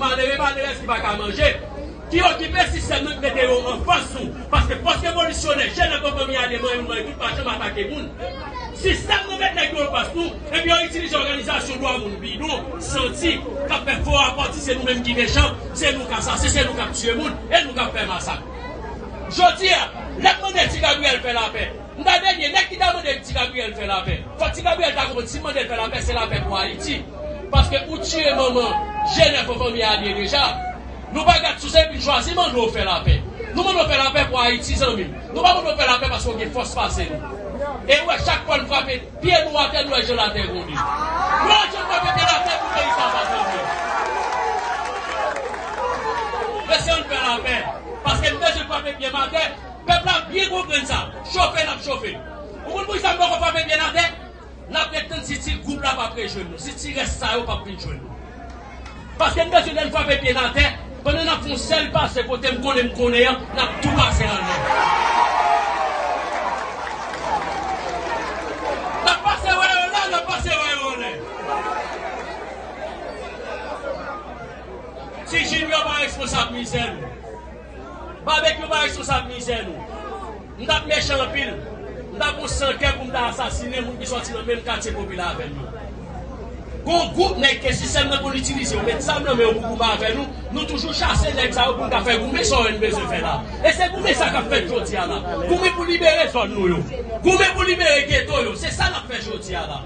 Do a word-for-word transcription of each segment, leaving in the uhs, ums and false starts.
Malere, malerèz ki pa ka manje, ki okipe sistèm nan, ki mete yo anfas nou. Paske fòs revolisyonè, Jenèf an fanmi a, demen yo, nou pa janm atake moun. Sistèm nan met nèg yo anfas nou, epi yo itilize òganizasyon dwa moun bidon, santi, k ap fè fo rapò, di se nou menm ki mechan, se nou k ap sasen, se nou k ap tiye moun, e nou k ap fè masak. Jodi a, lè m mande Ti Gabriel fè lapè, m ta dènye nèg ki ta mande Ti Gabriel fè lapè. Fòk Ti Gabriel ta konprann, si m mande l fè lapè, se lapè pou Ayiti. Paske ou tiye manman Jenèf an fanmi a byen deja. Nou pa gad sou se vin chwazi mande w fè lapè. Nou mande w fè lapè pou Ayiti, zanmi m. Nou pa mande w fè lapè paske w gen fòs pase nou. E ou wè, chak fwa n frape pye nou atè, nou wè jan latè gwonde. Nou wè jan n frape pye n atè pou peyi sa pa tonbe. Mesye, ann fè lapè. Paske n bezwen frape pye n atè. Pèp la byen konprann sa. Chofe n ap chofe. Ou konn poukisa m poko frape pye n atè? N ap ret tann si ti gwoup la p ap rejwenn nou, si ti rès sa yo p ap vin jwenn nou. Paske n bezwen lè n frape pye n atè, pandan n ap fè yon sèl pase kote m konnen m konnen an, n ap tou pase anlè. N ap pase wè yo la, n ap pase wè yo anlè. Ti Junior pa responsab mizè nou. Babekyou pa responsab mizè nou. M t ap mechan anpil. M t ap gon san kè pou m ta asasinen moun ki sòti nan menm katye popilè avè m yo. Gon gwoup nèg ke sistèm nan konn itilize, yo met zam nan men yo pou goumen avè nou, nou toujou chase nèg sa yo pou n ka fè goumen sa yo n bezwen fè la. E se goumen sa k ap fèt jodi a la. Goumen pou libere zòn nou yo. Goumen pou libere geto yo. Se sa n ap fè jodi a la.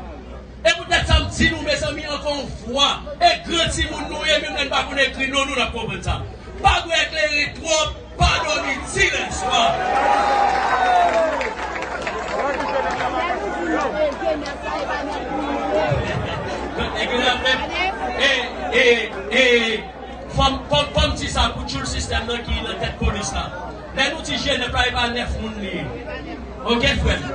E poutèt sa, m di nou, mezanmi, ankò yon fwa, e gran timoun nou ye, menm lè n pa konn ekri non nou, n ap konprann sa. Pa dwe eklere twòp, pa dòmi ti lèswa. E, e, e, Fò m, fò m, fò m di sa pou tchoul sistèm nan ki nan tèt polis la. Lè nou di Jenèf la, e pa nèf moun li ye. Oke, frè m?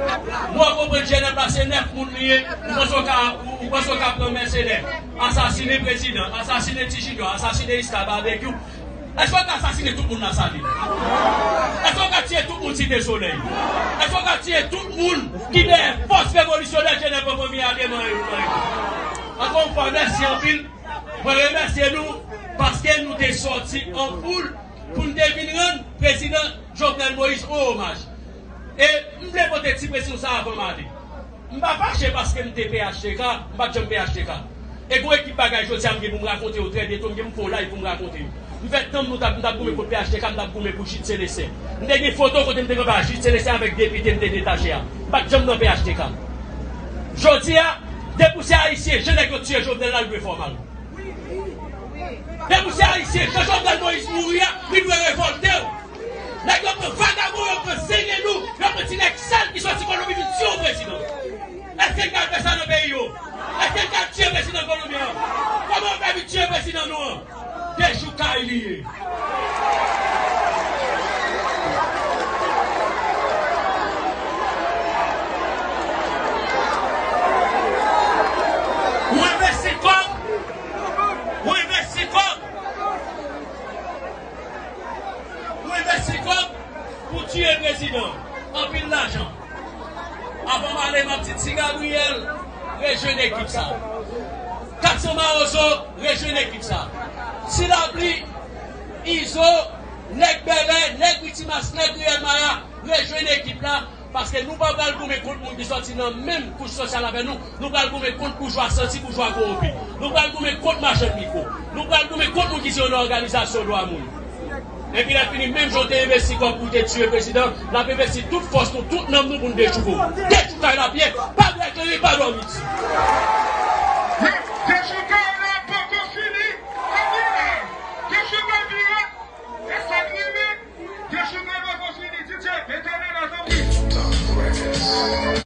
Mwen konprann Jenèf la, se nèf moun li ye. Ou panse w ka, ou, ou panse w ka pran mèsenè, asasinen prezidan, asasinen Ti Junior, asasinen Iska, Babekyou. Èske w ka asasinen tout moun Lasalin? Èske w ka tiye tout moun Site Solèy? Èske w ka tiye tout moun ki dèyè fòs revolisyonè Jenèf an fanmi a demen yo? Ankò yon fwa, mèsi anpil. Mwen remèsye nou paske nou te sòti an foul pou n te vin rann prezidan Jovenel Moïse yon omaj. E m vle pote ti presyon sa a avan m ale. M pa fache paske m te P H T K, m pa t janm P H T K. E gon ekip bagay jodi a m gen pou m rakonte yo trè byento, m gen pou m fè yon live pou m rakonte yo. M fè tan m nou t ap, m t ap goumen kont P H T K, m t ap goumen pou Jid Selesten. M te gen foto kote m te kanpe a Jid Selesten avèk depite m te detache a. M pa t janm nan P H T K. Jodi a, depi w se ayisyen, jan nèg yo tiye Jovenel la, l dwe fè w mal. Depi w se ayisyen, jan Jovenel Moïse mouri a, li dwe revòlte w. Nèg yo pran vagabon, yo pran zengendo, yo pran ti nèg sal ki sòti Kolonbi vin tiye yon prezidan. Èske n ka fè sa nan peyi yo? Èske n ka tiye prezidan Kolonbi an? Kòman yo fè vin tiye prezidan nou an? Dejou kay li ye. Ou envesti kòb, ou envesti kòb, ou envesti kòb pou tiye prezidan. Anpil lajan. Avan m ale, m ap di Ti Gabriyèl, rejwenn ekip sa. Kat san Mawozo, rejwenn ekip sa. Ti Lapli, Izo, nèg Bèlè, nèg Ri Timas, nèg Riyèl Maya, rejwenn ekip la, paske nou pa pral goumen kont moun ki sòti nan menm kouch sosyal avè nou, nou pral goumen kont boujwa santi, boujwa kowonpi. Nou pral goumen kont machann mikwo. Nou pral goumen kont moun ki di yo nan òganizasyon dwa moun. Epi lè fini, menm jan w te envesti kòb pou w te tiye prezidan, n ap envesti tout fòs nou, tout nanm nou pou n dechouk ou. Dechoukay la byen, pa dwe klere, pa dòmi di.